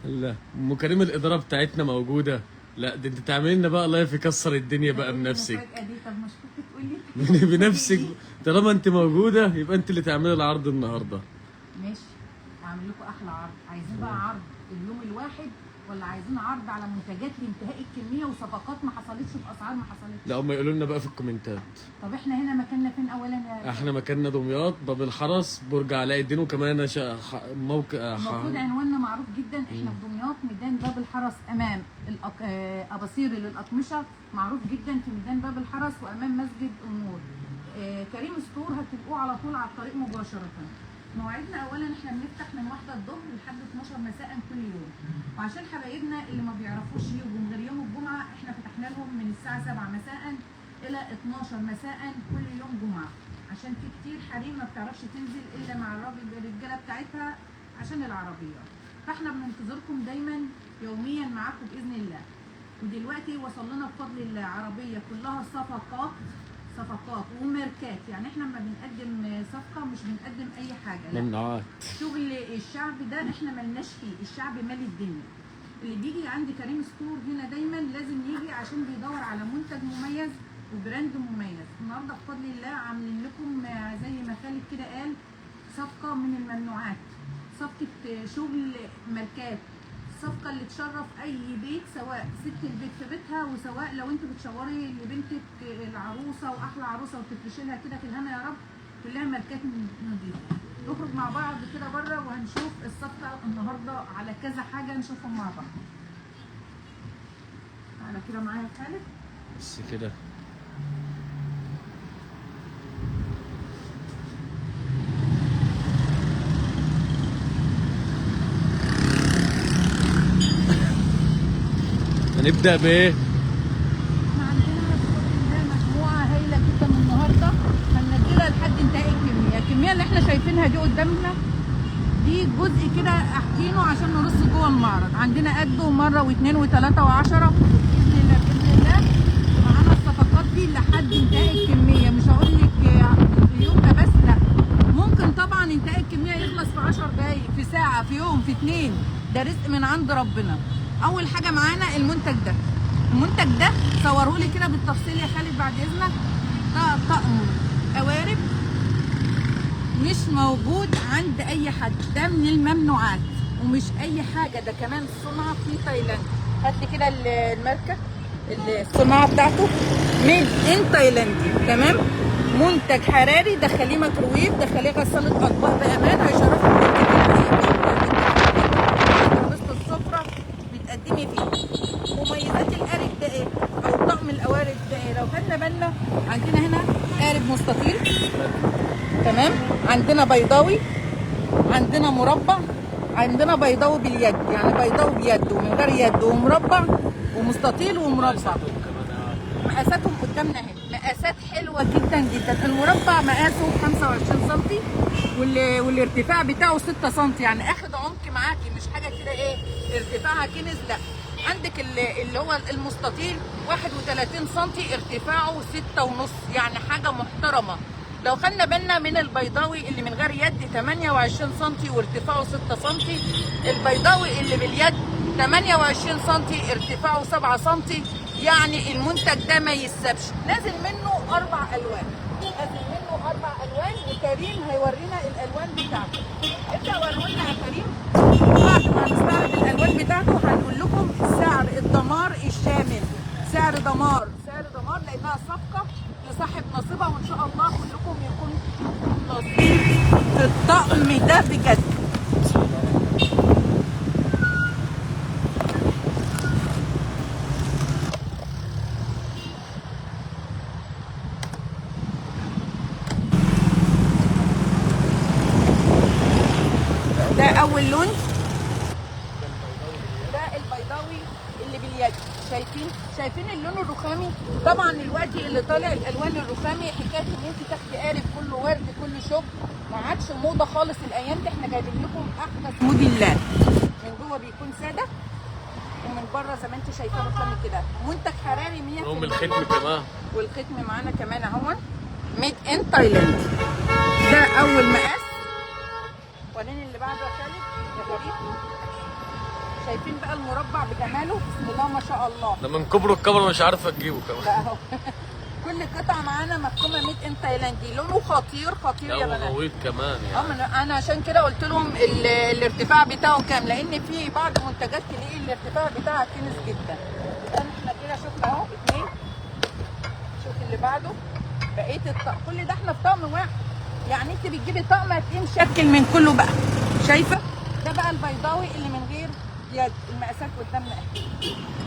لا ام كريم الادارة بتاعتنا موجودة. لا ده انت تعمل لنا بقى live يكسر الدنيا بقى بنفسك. المفاجأة دي، طب مش كنت تقولي؟ بنفسك، طالما انت موجودة يبقى انت اللي تعملي العرض النهارده. ماشي، اعمل لكم احلى عرض. عايزين بقى عرض اليوم الواحد ولا عايزين عرض على منتجات لانتهاء الكمية وصفقات ما حصلتش باسعار ما حصلتش؟ لا هم يقولوا لنا بقى في الكومنتات. طب احنا هنا مكاننا فين اولا يا احنا مكاننا دمياط، باب الحرس، برج علاء الدين، وكمان موقع المفروض عنواننا معروف جدا. احنا في دمياط، ميدان باب الحرس، امام اباصيري للاقمشه، معروف جدا في ميدان باب الحرس وامام مسجد النور. كريم ستور هتبقوه على طول على الطريق مباشرة. مواعيدنا اولا احنا بنفتح من 1 الظهر لحد 12 مساء كل يوم، وعشان حبايبنا اللي ما بيعرفوش يجوا غير يوم الجمعة احنا فتحنا لهم من الساعة 7 مساء الى 12 مساء كل يوم جمعه، عشان في كتير حريم ما بتعرفش تنزل الا مع الراجل الرجالة بتاعتها عشان العربيات. فاحنا بننتظركم دايما يوميا معاكم باذن الله. ودلوقتي وصل لنا بفضل الله عربية كلها صفقات، صفقات وماركات. يعني احنا لما بنقدم صفقة مش بنقدم اي حاجة، لا، ممنوعات. شغل الشعب ده احنا ملناش فيه، الشعب مالي الدنيا. اللي بيجي عند كريم ستور هنا دايما لازم يجي عشان بيدور على منتج مميز و brand مميز. النهارده بفضل الله عاملين لكم زي ما خالد كده قال صفقة من الممنوعات، صفقة شغل ماركات، الصفقة اللي تشرف اي بيت، سواء ست البيت في بيتها، وسواء لو انت بتشوري لبنتك العروسة واحلى عروسه وتفرشي لها كده في الهنا يا رب. كلها ماركات نظيفة. نخرج مع بعض كده بره وهنشوف الصفقة النهارده على كذا حاجة، نشوفهم مع بعض. على كده معايا يا خالد؟ بس كده. هنبدأ بإيه؟ احنا عندنا بفضل الله مجموعة هايلة جدا النهارده هننزلها لحد انتهاء الكمية. الكمية اللي احنا شايفينها دي قدامنا دي جزء كده احكينه عشان نرصه جوه المعرض. عندنا قده مرة واثنين وثلاثة وعشرة باذن الله. باذن الله معانا الصفقات دي لحد انتهاء الكمية. مش هقول لك اليوم ده بس، لا، ممكن طبعا انتهاء الكمية يخلص في 10 دقايق، في ساعة، في يوم، في اتنين، ده رزق من عند ربنا. اول حاجة معانا المنتج ده. المنتج ده صورهولي كده بالتفصيل يا خالد بعد اذنك. ده طقم قوارب مش موجود عند اي حد، ده من الممنوعات ومش اي حاجة، ده كمان صنع في تايلاند. هات لي كده الماركة، الصناعة بتاعته made in تايلاندي، تمام. منتج حراري، دخليه ميكروويف، دخليه غسالة اطباق بامان، هيشرفك ترابيزة السفرة بتقدمي فيه. مميزات القارب ده ايه؟ او طقم القوارب ده ايه؟ لو خدنا بالنا عندنا هنا قارب مستطيل، تمام، عندنا بيضاوي، عندنا مربع، عندنا بيضاوي باليد، يعني بيضاوي بيد ومن غير يد، ومربع ومستطيل ومربع. مقاساتهم قدامنا اهي، مقاسات حلوة جدا جدا. المربع مقاسه 25 سم والارتفاع بتاعه 6 سم، يعني اخد عمق معاكي، مش حاجة كده ايه ارتفاعها كنز، لا. عندك اللي هو المستطيل 31 سم، ارتفاعه 6.5، يعني حاجة محترمه. لو خدنا بالنا من البيضاوي اللي من غير يد 28 سم وارتفاعه 6 سم، البيضاوي اللي باليد 28 سم ارتفاعه 7 سم، يعني المنتج ده ما يتسابش. نازل منه 4 الوان، نازل منه 4 الوان، وكريم هيورينا الالوان بتاعته. ابدا ورينا يا كريم. بعد ما نستعرض الالوان بتاعته هنقول لكم سعر الدمار الشامل، سعر دمار، سعر دمار، لانها صفقة لصاحب نصيبها، وان شاء الله كلكم يكون نصيب في الطقم ده بجد. ده اول لون، ده البيضاوي اللي باليد. شايفين اللون الرخامي؟ طبعا دلوقتي اللي طالع الالوان الرخامي، حكاية ان انت تاخدي قارب كله ورد كله شوك ما عادش موضة خالص الايام دي. احنا جايبين لكم احدث موديلات. من جوه بيكون ساده ومن بره زي ما انت شايفاه رخامي كده، منتج حراري 100%. ومن الختم كمان، والختم معانا كمان اهو، made in تايلاند. ده اول مقاس. وريني اللي بعده يا خالد يا كريم. شايفين بقى المربع بجماله، بسم الله ما شاء الله. ده من كبره الكاميرا مش عارفه تجيبه كمان. لا اهو. كل قطعه معانا مختومه made in تايلاندي، لونه خطير خطير يا بنات. غويط كمان يعني. انا عشان كده قلت لهم الارتفاع بتاعه كام، لان في بعض منتجات تلاقي الارتفاع بتاعها كنس جدا. احنا كده شفنا اهو 2، شوف اللي بعده بقية الطقم. كل ده احنا في طقم واحد، يعني انت بتجيبي طقم هتلاقيه مشكل من كله بقى. شايفه ده بقى البيضاوي اللي من غير يد، المقاسات قدامنا اهي.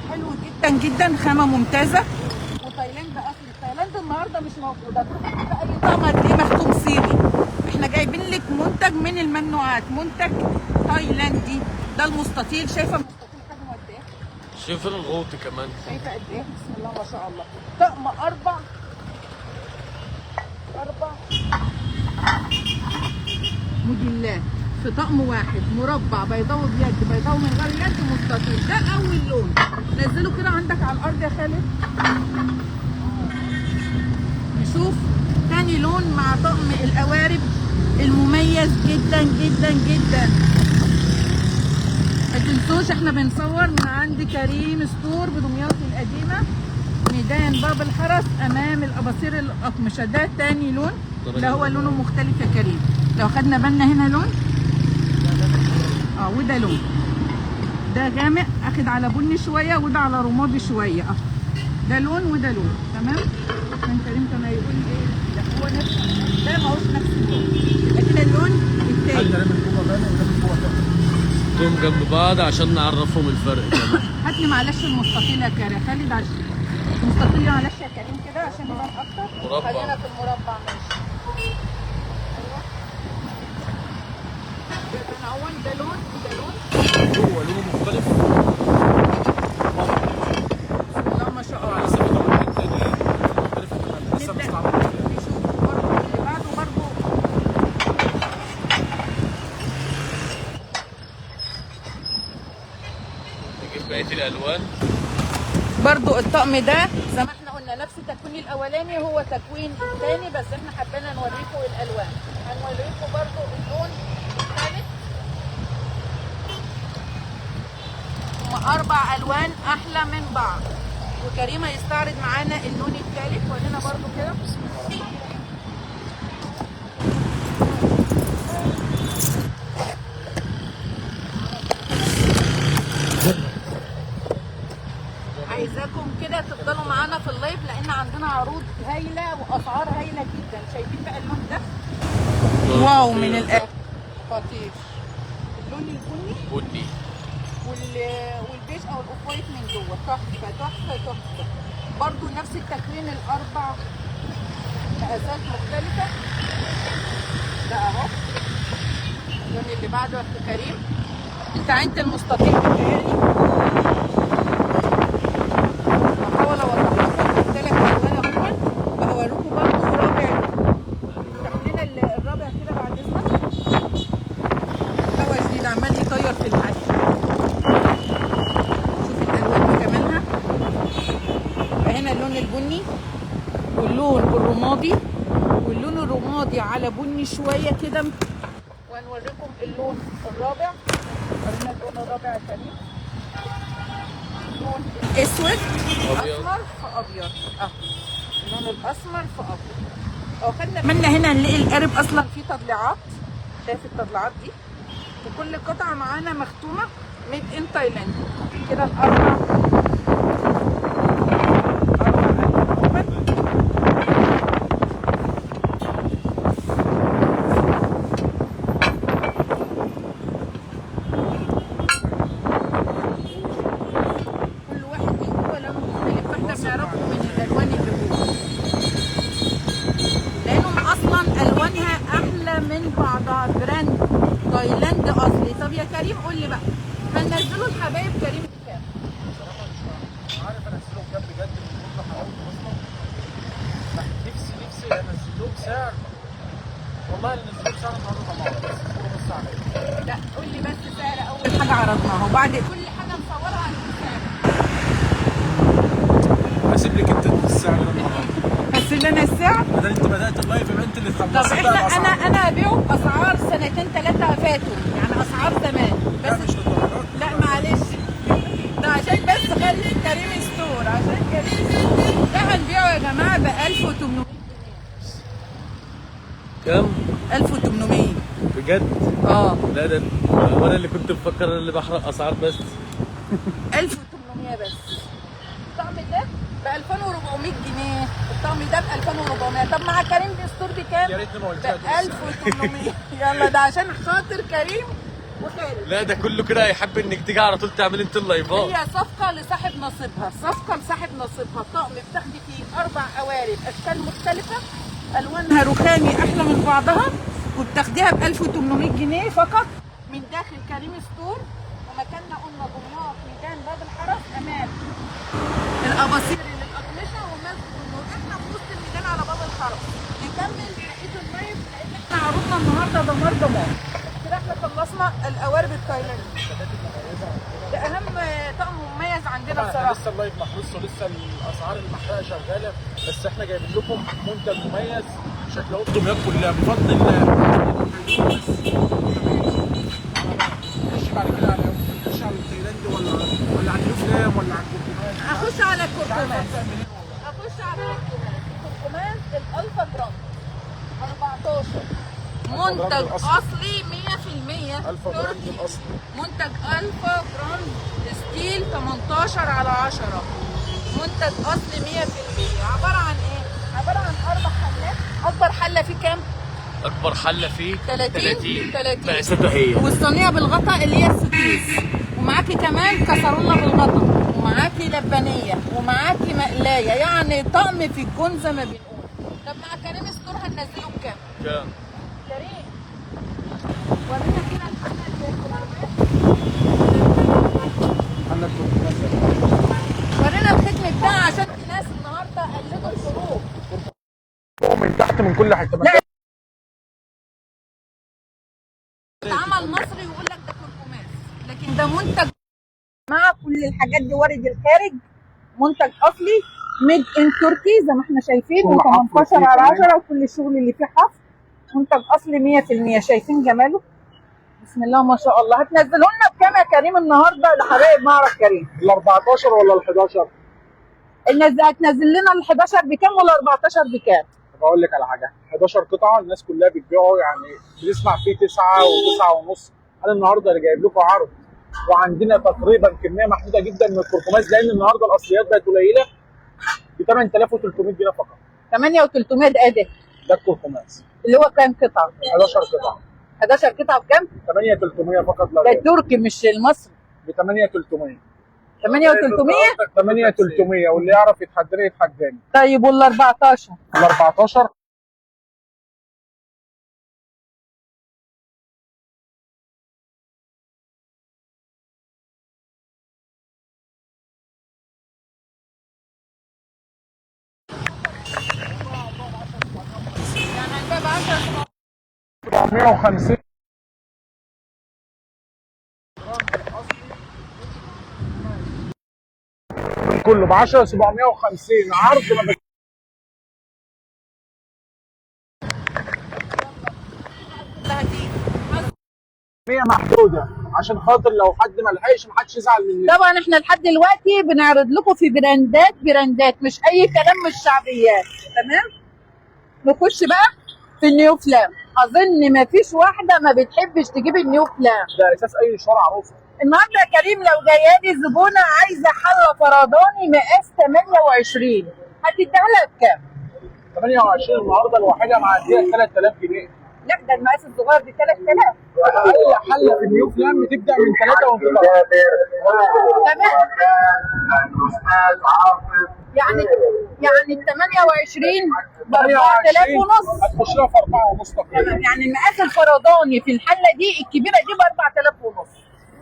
حلو جدا جدا، خامة ممتازة، وتايلاند اصلي. تايلاند النهارده مش موجودة، تروحي تجيبي اي طقم هتلاقيه مختوم صيني. احنا جايبين لك منتج من الممنوعات، منتج تايلاندي. ده المستطيل، شايفه المستطيل حجمه قد ايه؟ شايفه الغوط كمان، شايفه قد ايه؟ بسم الله ما شاء الله. طقم 4 موديلات في طقم واحد، مربع بيضاوي بيد، بيضاوي من غير يد، مستطيل. ده اول لون، نزله كده عندك على الارض يا خالد. نشوف تاني لون مع طقم القوارب المميز جدا جدا جدا. ما تنسوش احنا بنصور من عند كريم ستور بدمياط القديمة، ميدان باب الحرس امام الاباصير الاقمشة. ده تاني لون، ده هو لونه مختلف يا كريم. لو خدنا بالنا هنا لون، وده لون، ده غامق اخد على بني شوية، وده على رمادي شوية. ده لون وده لون، تمام. عشان كريم كان هيقول ايه، لا هو نفس ده، ما هوش نفس اللون، لكن اللون التاني. حطهم جنب بعض عشان نعرفهم الفرق كمان. هات لي معلش المستطيل يا خالد، عشان المستطيل معلش يا كريم كده عشان يبان اكتر. مربع، خلينا في المربع ماشي. ايوه ده لون وده لون، هو لونه مختلف. بسم الله ما شاء الله. لسه في طبقات تانية مختلفة كمان، لسه مستعمل. نشوف برضه اللي بعده برضه. نجيب بقية الألوان. برضو الطقم ده زي ما احنا قلنا نفس التكوين الاولاني هو تكوين الثاني، بس احنا حبينا نوريكم الالوان. هنوريكم برضو اللون الثالث، هما 4 الوان احلى من بعض. وكريم هيستعرض معانا اللون الثالث، ورينا برضو كده. عايزاكم كده تفضلوا معانا في ال live، لان عندنا عروض هايلة واسعار هايلة جدا. شايفين بقى اللون ده؟ wow من الاخر خطير. اللون البني بني والبيج او ال off white من جوه، تحفة تحفة تحفة. برضو نفس التكوين، الاربع مقاسات مختلفة. ده اهو اللون اللي بعده يا كريم. انت عينت المستطيل بتاعي، بحاول اوضح لكم الثلاث الوان اهو، وهوريكم برضو رابع لون. افتح لنا الرابع كده بعد اذنك. هوا جديد عمال يطير في الحاجة. شوف الالوان بجمالها. يبقى هنا اللون البني واللون الرمادي، واللون الرمادي على بني شوية كده. وهنوريكم اللون الرابع. ورينا اللون الرابع يا كريم. اللون الاسود، اسمر في ابيض. اللون الاسمر في ابيض. لو خدنا بالنا هنا هنلاقي القارب اصلا فيه تضليعات، شايف التضليعات دي؟ وكل قطعه معانا مختومه made in تايلاند. كده الاربع كل واحد من جوه لونه مختلف، فاحنا بنعرفه من الالوان اللي جوه، لانهم اصلا الوانها احلى من بعضها. brand تايلاند اصلي. طب يا كريم قول لي بقى، هننزله الحبايب كريم بكام؟ بصراحة مش عارف انزله بكام بجد، من كتر حلاوته اصلا. نفسي انزل لهم سعر، والله اللي نزلوه بسعر النهارده طبعا، بس اصبروا بس عليا. لا قول لي بس سعر اول حاجة عرضناها، وبعد كل حاجة نصورها هنقول سعر. هسيب لك انت السعر ده النهارده. هسيب لنا السعر؟ بدل انت بدات ال live يبقى انت اللي طب تخلصي بقى احنا الاسعار. انا هبيعه باسعار سنتين ثلاثة فاتوا، يعني اسعار زمان. لا بس مش للدرجات. لا معلش. جماعة ب 1800 جنيه. كام؟ 1800 بجد؟ اه لا ده وانا اللي كنت بفكر اللي بحرق اسعار بس. 1800 بس. الطقم ده ب 2400 جنيه، الطقم ده ب 2400. طب مع كريم دستور بكام؟ يا ريتني ما ب قلتها. 1800. يلا ده عشان خاطر كريم وخالد. لا ده كله كده هيحب انك تيجي على طول تعمل انت اللايفات. هي صفقة لصاحب نصيبها، صفقة لصاحب نصيبها. طقم بتاخدي فيه 4 قوارب أشكال مختلفة، ألوانها رخامي أحلى من بعضها، وبتاخديها ب 1800 جنيه فقط من داخل كريم ستور. ومكاننا قلنا دمياط، ميدان باب الحرس أمام الأباصيري للأقمشة ومسجد النور. احنا في وسط الميدان على باب الحرس. نكمل بقية ال live لأن احنا عروضنا النهارده دمار دمار. كده احنا خلصنا القوارب التايلاندي. ده اهم طقم مميز عندنا طبعا احنا بصراحة. لسه ال live ما خلصش ولسه الاسعار المحرقة شغالة، بس احنا جايبين لكم منتج مميز شكله دمياط كلها بفضل الله. خش بعد كده على خش على التايلاندي ولا على اليوفلام ولا على الكركماز. هخش على الكركماز، هخش على الكركماز. الكركماز الالفا براند 14، منتج اصلي 100% الفا براند تركي. الاصلي. منتج الفا براند steel 18/10، منتج اصلي 100%. عبارة عن ايه؟ عبارة عن 4 حلات. اكبر حله فيه كام؟ اكبر حله فيه 30 30. مقاساتها هي والصينيه بالغطا اللي هي السوتيس، ومعاكي كمان كسرولة بالغطا، ومعاكي لبانيه، ومعاكي مقلايه، يعني طقم في الجون زي ما بنقول. طب مع كريم ستور هننزله بكام؟ كام؟ كريم ورينا كده الحلة اللي عندك كركماز. ورينا الختم بتاعها عشان الناس النهارده قلدوا الحروف من تحت من كل حتة. لا. اتعمل مصري ويقول لك ده كركماز، لكن ده منتج مع كل الحاجات دي وارد الخارج، منتج اصلي made in تركي زي ما احنا شايفين، شغل حفر فيه و18/10 وكل الشغل اللي فيه حفر، منتج اصلي 100%. شايفين جماله؟ بسم الله ما شاء الله. هتنزلوا لنا بكام يا كريم النهارده لحبايب معرض كريم؟ ال 14 ولا ال 11؟ هتنزل لنا ال 11 بكام ولا 14 بكام؟ طب اقول لك على حاجة، 11 قطعه الناس كلها بتبيعه، يعني بنسمع فيه 9 و9 ونص. انا النهارده اللي جايب لكم عرض، وعندنا تقريبا كمية محدودة جدا من الكركماز لان النهارده الاصليات بقت قليله، ب 8300 جنيه فقط. 8300 ده ده ده الكركماز اللي هو كام قطعه؟ 11 قطعه. 11 قطعه بكام؟ 8300 فقط لا ده غير. التركي مش المصري. ب 8300. 8300. 8300، واللي يعرف يتحداني يتحداني. طيب وال 14؟ ال 14 يعني هنبيع ب 10 750. كله ب 10 750 عرض ما هتيجي كمية محدودة عشان خاطر لو حد ما لحقش ما حدش يزعل مننا. طبعا احنا لحد دلوقتي بنعرض لكم في براندات، براندات مش اي كلام، مش شعبيات. تمام؟ نخش بقى في النيو فلام. اظن ما فيش واحدة ما بتحبش تجيب النيو فلام. ده اساس اي شارع عروسه. النهارده يا كريم لو جايالي زبونه عايزه حله فرداني مقاس 28 هتديها لها بكام؟ 28 النهارده الواحدة معدية 3000 جنيه. لا ده المقاس الصغير ب 3000. اي حله في النيو فلام بتبدا من 3 وانت طالع. تمام. يعني ال 28 ب 4000 ونص. هتخش لها في 4 ونص تقريبا. تمام، يعني المقاس الفرداني في الحلة دي الكبيرة دي ب 4000 ونص.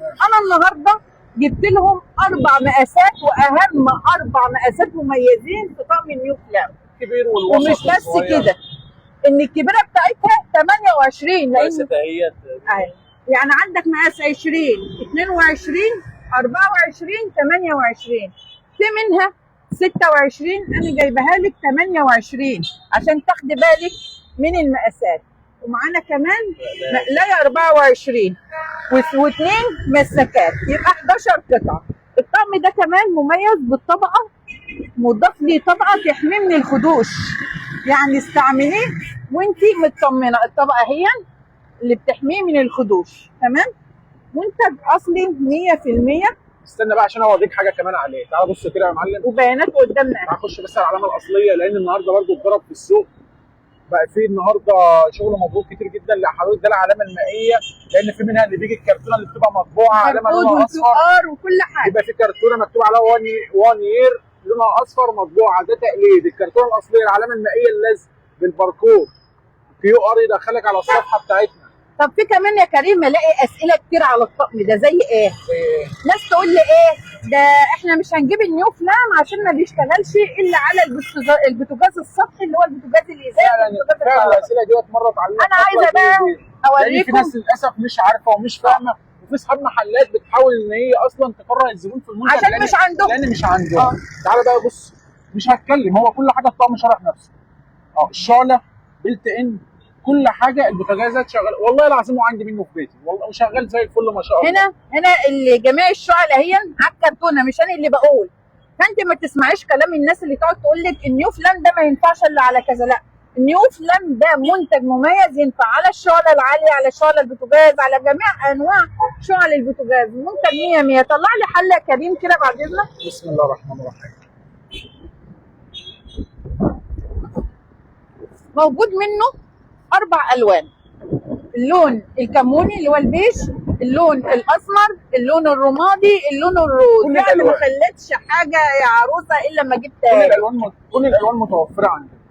انا النهارده جبت لهم 4 مقاسات، واهم 4 مقاسات مميزين في طقم النيو فلام. الكبير والوسط ومش بس والصغير. كده، ان الكبيرة بتاعتها 28 لان مقاساتها هي أهي. يعني عندك مقاس 20 22 24 28، في منها 26، انا جايبها لك 28 عشان تاخدي بالك من المقاسات. ومعانا كمان مقلايه 24 واثنين مسكات، يبقى 11 قطعه. الطقم ده كمان مميز بالطبقه مضاف ليه طبقه تحميه من الخدوش، يعني استعمليه وانتي مطمنه. الطبقة هي اللي بتحميه من الخدوش. تمام، منتج اصلي 100%. استنى بقى عشان اوريك حاجة كمان عليه. تعال بص كده يا معلم، وبيانات قدامنا. تعال خش بس على العلامة الاصلية، لان النهارده برضو اتضرب في السوق، بقى في النهارده شغل مبروك كتير جدا لحضرتك. ده العلامة المائية، لان في منها اللي بيجي الكرتونه اللي بتبقى مطبوعة علامة لونها اصفر وال QR وكل حاجة. يبقى في كرتونة مكتوب عليها 1 year لونها اصفر مطبوعة، ده تقليد. الكرتونه الاصلية العلامة المائية اللزق بالباركود QR يدخلك على الصفحة بتاعتنا. طب في كمان يا كريم الاقي اسئلة كتير على الطقم ده، زي ايه؟ زي ناس تقول لي ايه ده، احنا مش هنجيب ال New Flame عشان ما بيشتغلش الا على البوتاجاز السطحي اللي هو البوتاجاز الازاز. فعلا فعلا الاسئلة ديت مرت علينا. انا عايزه بقى لان في اوريكم ناس للاسف مش عارفه ومش فاهمه، وفي اصحاب محلات بتحاول ان هي اصلا تكره الزبون في المنتج عشان مش عندهم، لان مش عندهم. تعالى بقى بص، مش هتكلم، هو كل حاجة الطقم شرح نفسه. الشعلة built in، كل حاجة، البوتاجازات شغال والله العظيم، وعندي منه في بيتي والله، وشغال زي الفل ما شاء الله. هنا اللي جميع الشعل اهي على الكرتونه، مش انا اللي بقول. فانت ما تسمعيش كلام الناس اللي تقعد تقول لك ال New Flame ده ما ينفعش الا على كذا. لا، ال New Flame ده منتج مميز، ينفع على الشعلة العالية، على شعله البوتاجاز، على جميع انواع شعل البوتاجاز. منتج 100 100. طلع لي حله كريم كده بعد اذنك. بسم الله الرحمن الرحيم. موجود منه 4 الوان، اللون الكموني اللي هو البيج، اللون الاسمر، اللون الرمادي، اللون الروز. يعني ما خلتش حاجة يا عروسه الا لما جبتها. كل الالوان متوفرة عندنا.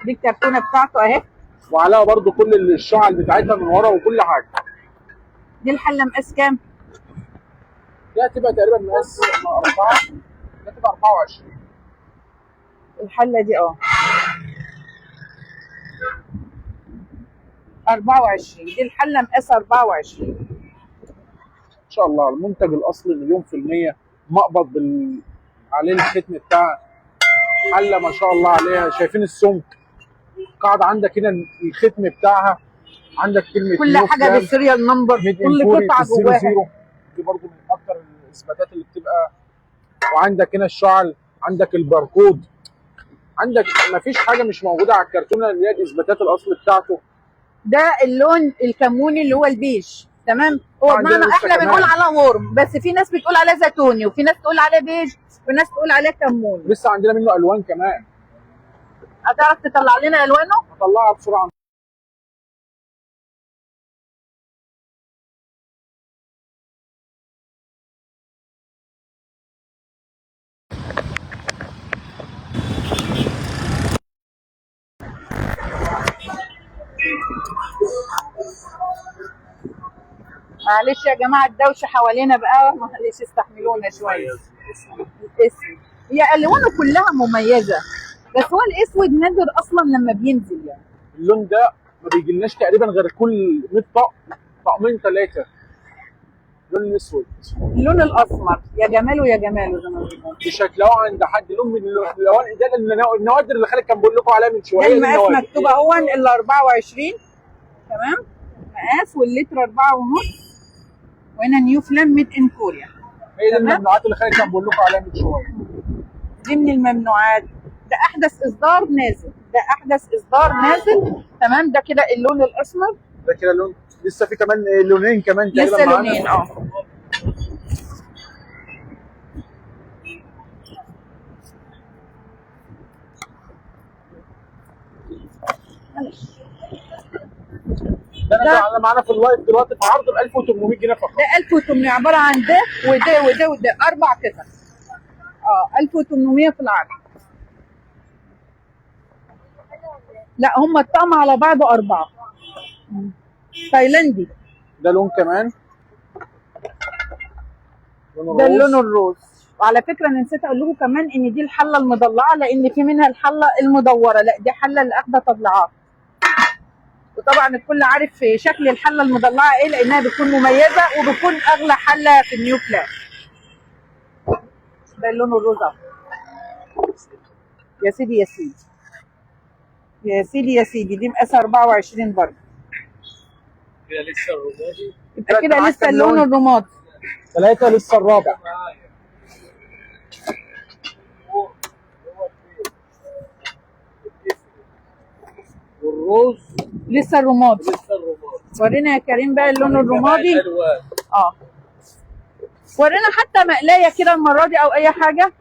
دي الكرتونه بتاعته اهي، وعليها برضو كل الشعل بتاعتها من ورا وكل حاجة. دي الحلة مقاس كام؟ دي هتبقى تقريبا مقاس 4، ده تبقى 24 الحلة دي. 24 دي الحلة مقاس 24. ان شاء الله المنتج الاصلي 1,000,000%، مقبض عليه الختم بتاع حله ما شاء الله عليها. شايفين السمك قاعدة عندك هنا، الختم بتاعها عندك كلمة كل حاجة بال serial number، كل قطعه جواها. دي برضو من اكتر الاثباتات اللي بتبقى. وعندك هنا الشعل، عندك الباركود، عندك مفيش حاجة مش موجودة على الكرتونه اللي هي الاثباتات الاصل بتاعته. ده اللون الكموني اللي هو البيج. تمام، هو بمعنى احنا بنقول على warm، بس في ناس بتقول عليه زيتوني، وفي ناس تقول عليه بيج، وفي ناس تقول عليه كموني. لسه عندنا منه الوان كمان. هتعرف تطلع لنا الوانه؟ هطلعها بسرعة. معلش يا جماعة الدوشة حوالينا بقى، معلش استحملونا شوية. الاسم هي الوانه كلها مميزة، بس هو الاسود نادر اصلا لما بينزل. يعني اللون ده ما بيجيلناش تقريبا غير كل 100 طقم، طقمين 3. اللون الاسود، اللون الاسمر يا جماله يا جماله زي ما بيقولوا. مش هتلاقوه عند حد. لون من الالوان ده النوادر اللي خالد كان بيقول لكم عليها من شوية. المقاس مكتوب اهو ال 24. تمام، مقاس واللتر 4.5. وهنا New Flame made in Korea. هي دي الممنوعات اللي خالد كان بيقول لكم عليها من شوية. دي من الممنوعات. ده احدث اصدار نازل، ده احدث اصدار نازل. تمام، ده كده اللون الاسمر، ده كده لون. لسه في كمان لونين كمان تقريبا، لسه لونين. ده ده معانا في ال live دلوقتي في عرض ب 1800 جنيه فقط. ده 1800 عبارة عن ده وده وده وده، 4 قطع. 1800 في العرض. لا هم الطقم على بعضه 4. تايلاندي. ده لون كمان، ده اللون الروز. وعلى فكرة انا نسيت اقول لكم كمان ان دي الحلة المضلعه، لان في منها الحلة المدوره. لا دي حله اللي اخده تضلعات. وطبعا الكل عارف شكل الحلة المضلعه ايه، لانها بتكون مميزة وبتكون اغلى حله في ال New Flame. ده اللون الروز اهو. يا سيدي يا سيدي يا سيدي يا سيدي، دي مقاس 24 برضه. كده لسه الرمادي. يبقى كده لسه اللون الرمادي. 3 لسه الرابع. والروز لسه الرمادي. لسه الرمادي. ورينا يا كريم بقى اللون الرمادي. ورينا حتى مقلايه كده المرة دي او اي حاجة.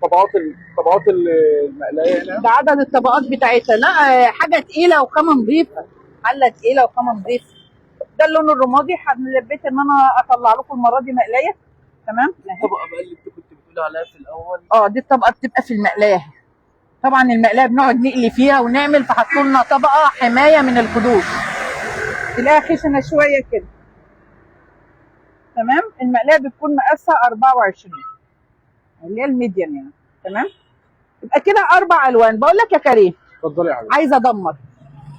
طبقات المقلايه هنا. ده عدد الطبقات بتاعتها. لا حاجة تقيلة وخامه نظيفة، حله تقيلة وخامه نظيفة. ده اللون الرمادي. حبيت ان انا اطلع لكم المرة دي مقلايه. تمام. الطبقة بقى اللي انت كنت بتقولي عليها في الاول. دي الطبقة بتبقى في المقلايه. طبعا المقلايه بنقعد نقلي فيها ونعمل، فحطوا لنا طبقه حماية من الخدوش، تلاقيها خشنه شوية كده. تمام. المقلايه بتكون مقاسها 24 اللي هي ال medium يعني. تمام. يبقى كده 4 الوان. بقول لك يا كريم. اتفضلي يا حبيبتي. عايزه ادمر.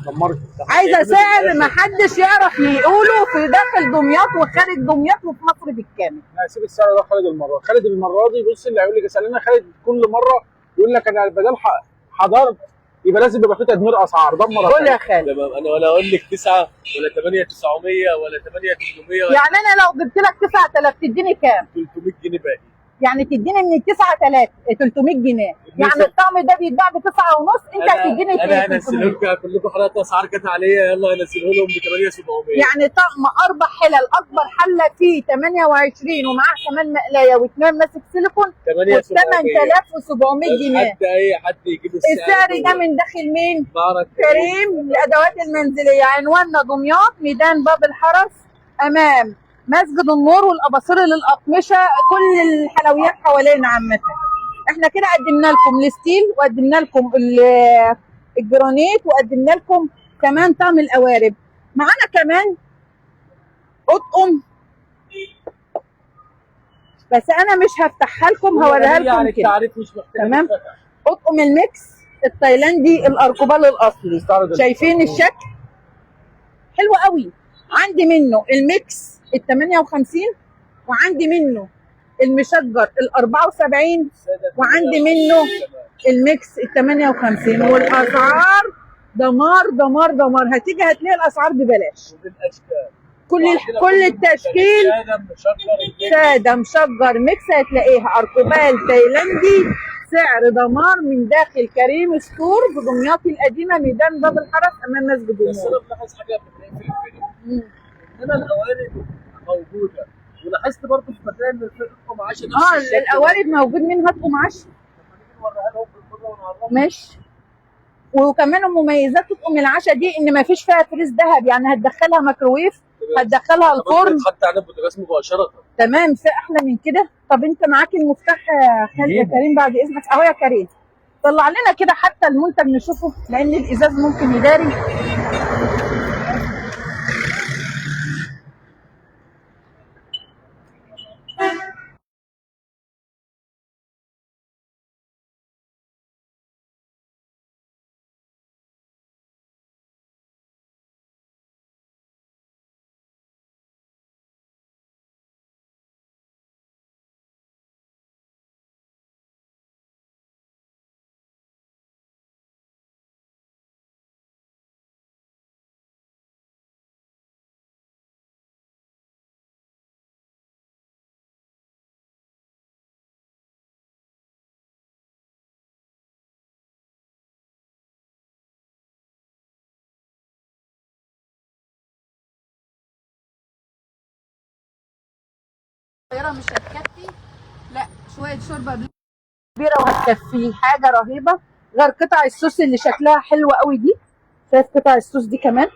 دمرت. عايزه سعر ما حدش يعرف يقوله في داخل دمياط وخارج دمياط وفي مصر بالكامل. انا هسيب السعر ده خالد المرة. خالد المرة دي بص، اللي هيقول لك اسالنا خالد كل مرة يقول لك انا بدل حضرت يبقى لازم يبقى في تدمير اسعار. دمر. قول يا خالد. تمام. انا ولا اقول لك 9 ولا 8 900 ولا 8 800 ولا يعني انا لو جبت لك 9000 تديني كام؟ 300 جنيه باقي. يعني تديني من 9000 300 جنيه. يعني الطقم ده بيتباع ب 9.5، انت هتديني انا هنزله لكم كلكم حضرتك اسعار كانت عليا، يلا هنزله لهم ب 8700. يعني طقم 4 حلل، اكبر حله فيه 28 ومعاه كمان مقلايه واثنين ماسك سيليكون، 8700 جنيه. حد اي حد يجيب السعر ده من داخل مين؟ معرض كريم للادوات المنزلية. عنواننا دمياط، ميدان باب الحرس، امام مسجد النور والاباصير للاقمشه، كل الحلويات حوالينا عامة. احنا كده قدمنا لكم ال steel، وقدمنا لكم الجرانيت، وقدمنا لكم كمان طعم القوارب. معانا كمان اطقم، بس انا مش هفتحها لكم، هوريها لكم يعني كده. التعريف مش محتاج. تمام. اطقم ال mix التايلاندي الاركوبال الاصلي. شايفين الشكل؟ حلو قوي. عندي منه ال mix ال 58، وعندي منه المشجر ال 74، وعندي منه ال mix ال 58. والاسعار دمار دمار دمار. هتيجي هتلاقي الاسعار ببلاش. كل التشكيل ساده مشجر mix هتلاقيها اركوبال تايلاندي، سعر دمار من داخل كريم store في دمياط القديمة، ميدان باب الحرس، امام مسجد النور. بس انا ملاحظ حاجة قبل ما نقفل الفيديو، ان انا القوارب موجودة، ولاحظت برضه في مكان ان في اطقم عشاء نفس الشكل. القوارب موجود منها اطقم عشاء. نوريها لهم بالمرة ونعرفهم. ماشي. وكمان مميزات اطقم العشاء دي ان ما فيش فيها فريز ذهب، يعني هتدخلها ميكروويف، هتدخلها الفرن، تحط على البوتاجاز مباشرة. تمام. في احلى من كده؟ طب انت معاك المفتاح يا خالد يا كريم بعد اذنك؟ اهو يا كريم، طلع لنا كده حتى المنتج نشوفه، لان الازاز ممكن يداري. مش هتكفي، لا شوية شوربة كبيرة وهتكفي. حاجة رهيبة. غير قطع الصوص اللي شكلها حلو قوي دي، شايف قطع الصوص دي كمان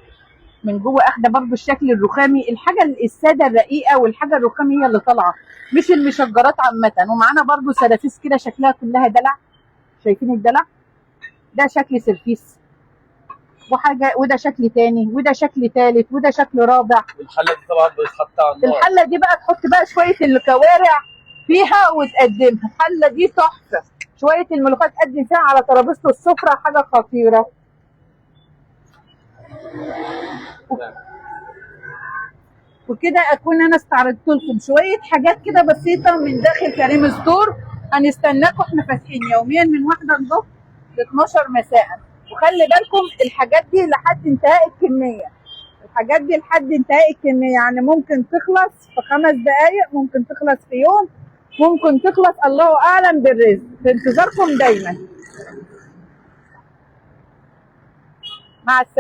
من جوه اخده برضو الشكل الرخامي، الحاجة السادة الرقيقة والحاجة الرخامي هي اللي طالعه، مش المشجرات عامة. ومعانا برضو سرافيس كده شكلها كلها دلع، شايفين الدلع ده؟ شكل سرفيس وحاجه، وده شكل تاني، وده شكل تالت، وده شكل رابع. والحله دي طبعا بتتحط على النار. الحلة دي بقى تحط بقى شوية الكوارع فيها وتقدمها. الحلة دي تحفة، شوية الملوخية تقدم فيها على ترابيزة السفرة، حاجة خطيرة. وكده اكون انا استعرضت لكم شوية حاجات كده بسيطة من داخل كريم store. هنستناكم، احنا فاتحين يوميا من 1 الظهر ل 12 مساء. وخلي بالكم الحاجات دي لحد انتهاء الكمية، الحاجات دي لحد انتهاء الكمية، يعني ممكن تخلص في 5 دقايق، ممكن تخلص في يوم، ممكن تخلص الله اعلم بالرزق. في انتظاركم دايما. مع السلامة.